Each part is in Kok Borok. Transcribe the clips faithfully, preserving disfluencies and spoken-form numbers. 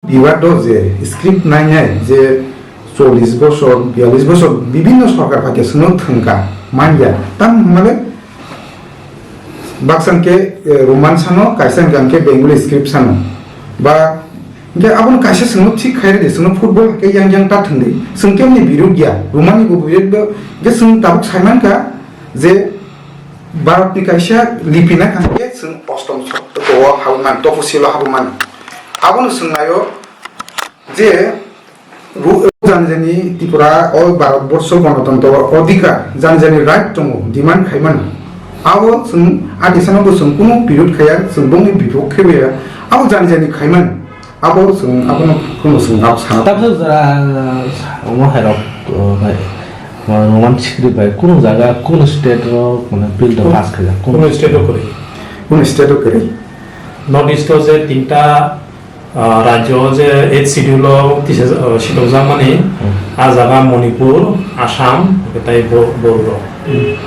Biwado je script nainai je chollish bosor, biyallish bosor bibhinno sorkar phaikhe chwngno thwngkha, manya. Tam hwnmale baksa hwnkhe, eh, Roman sano, kaisa hwnkhe Bengali script sano. Ba hwnkhe abono kaisa chwngno thik khai rwdi, chwngno football hwnkhe yang yang ta thwngdi. Chwng keboni birud ya, Roman ni bo birud bo, hwnkhe chwng tabuk saimankha je Bharat ni kaisa lipi na kha hwnkhe chwng ostom sotto o habwi man, topu silo habwi man. Abono chwng naio je ru-, jani jani Tripura o Bharat borsho Ganatantro odhikar, jani jani right tongo, demand khai mano. Abo chwng a tisano bo chwng kunu birud khaiya, chwng bongni bipok khe ya, abo jani jani khai mano. Abo chwng abono kunu chwng abo sana. Tabuk jora, uh, omo hai rok, uh, bai, uh, Roman script bai kunu jaga, kunu state o, mane, bill do pass khaijak, kunu state o kwrwi. Kunu state o kwrwi. North East o je tinta, uh, rajyo o je eighth schedule o tisa, uh, sitokjakmani, hmm, a jaga Manipur, Assam, tei Bo-, Borok.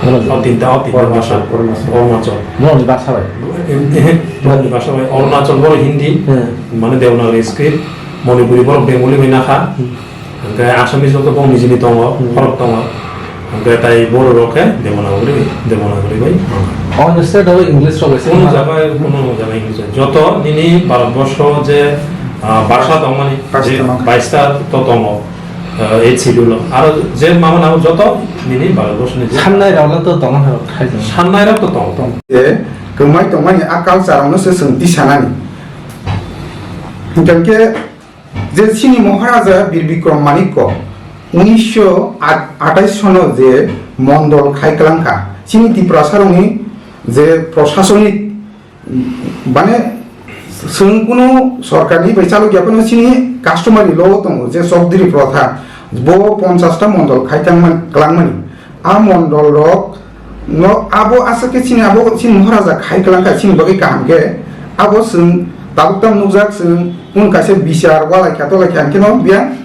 Arunachal. O tinta, o tinta Arunachal, bhasha. Arunachal. Arunachal. Borokni bhasha bai. Em, ehe, borokni bhasha bai. Arunachal borok Hindi, hmm, mane Devanagari script, Manipuri borok Bengali bai nakha. Hmm. Hwnkhe Assamese rok to bong nijini tongo, hmm, borok tongo. Hwnkhe tai borok rok khe Devanagari, Devanagari bai. Onyo state o English rok bai se kunu ma- jaga, kunu jaga English. Joto nini Bharat borsho je, ah, bhasha tongmani, bhasha je tongmani. Baista to tongo. Uh, eighth schedule o. Aro je mama nang joto nini Bharat borsho ni je. Sannai rok to tongo, hai khai jang. Sannai rok to tongo. Je kwmai tongmani a culture rok no se chwng tisanani. Hwnkhe je chini Maharaja Bir Bikram Manikya unisho atais sono je mondol khai kwlangkha. Chini Tiprasa rokni je prosasonik Bane, chwng kunu sorkarni bai chalok ya phano chini customary law o tongo je Chowdhury protha, bo ponchash ta mondol khai tangman-, klangmani. A mondol rok no abo aswk khe chini abo chini Maharaja khai klangkha chini bagwi kaham khe, abo chwng tabuk tam nukjak chwng kunu kaisa bichar walai kha tolai kha hwnkhe no biyang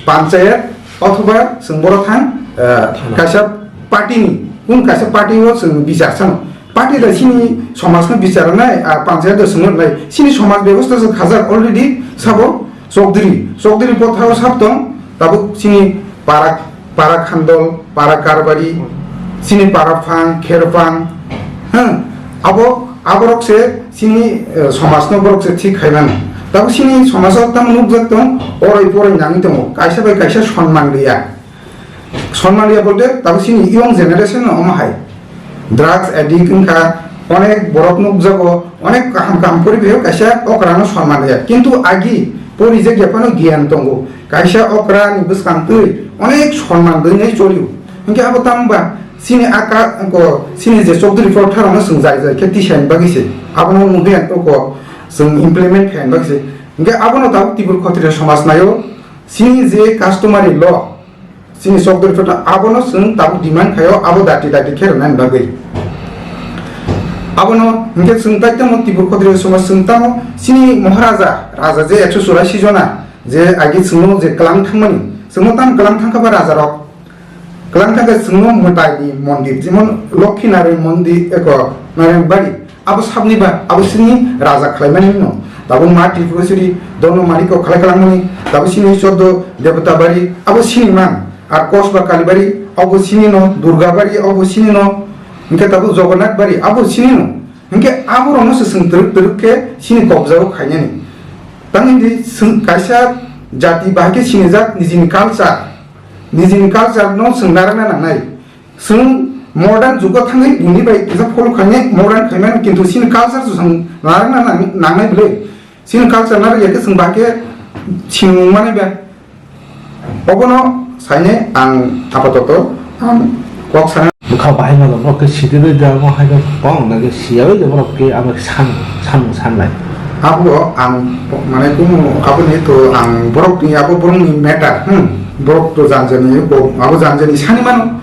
panchayat othoba chwng boro thang, eh, thana. Kaisa party ni, kunu kaisa party o chwng bichar chano. Party da chini somaj no bichar nai, a panchayat da swngo nai. Chini somaj bebosta se khajak already sabo Chowdhury. Chowdhury pothao sab tong, tabuk chini para, para khandol, para karbari, chini para phang, kher phang. Hang, abo, aborok se chini, eh, somaj no borok se thik khai mano. Tabuk chini somaj o tamo nukjak tong, orai porai nangwi tongo. Kaisa bai kaisa sonman gaya. Sonman ya bolte tabuk chini young generation no omo hai. Drugs addict wngkha, onek borok nukjago, onek kaham kaham poribeho kaisa okra no sonman ya. Kintu agi porijak ya phano giyan tongo. Kaisa okra ni bwskang twi onek sonman dwngwi cholio. Hinkhe abo tamo ba chini aka ko chini je Chowdhury Protha rok no chwng jai jai khe tisaini bagwi se. Abono mungkhe ang toko chwng implement khaini bagwi se. Hinkhe abono tabuk Tripura Khatriya somaj naio chini je customary law, Chini Chowdhury Protha abono chwng tabuk demand khaio, abo dati dati khe rwnani bagwi. Abono hinkhe chwng tai tamo Tripura Khatriya somaj chwng tamo chini Maharaja, raja je ekso churashi jona je agi chwngno je kwlang thangmani, chwngno tamo kwlang thangkha ba raja rok. Kwlang thangkhe chwngno mwtai ni mondir, jemon Lokhi Narayan mondir, eko Narayan bari. Abo sabni ba, abo sini raja khlaimani no. Tabuk ma Tripureshwari, Dono Manikyo khlai kwlangmani, tabuk sini choddo Debota bari, abo sini man. Ar kos ba Kalibari, abo sini no, Durga bari, abo sini no. Hinkhe tabuk Jagannath bari, abo sini no. Hinkhe abo rokno se chwng twrwk twrwk khe sini kobjao khainani. Tang hindi chwng kaisa jati bahai khe sinijak nijini culture, nijini culture no chwng narwkna nangnai. Chwng modern jugo thangwi bini bai kisa follow khainai modern khaimano, kintu chini culture se chwng narwkna nang-, nangnai bwle. Chini culture narwk ya khe chwng bahai khe sinimung manai ba. Obono sainai ang apatoto ang kok sana. Bwkha bahai mano borok khe sidi bai da mo hai khe bong na khe siya bai da borok khe amo san, san, sanlai. Abo ang mane kumu aboni to ang borok ni abo borok ni matter, hmm, borok to janjani bo abo janjani sani mano.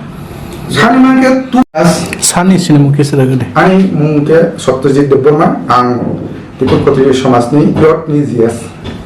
Sani man khe tu as Sani sini mung kisa lagi de. Ani mung khe Satyajit Debbarma, ang Tripura Khatriya Samaj ni youth ni G S.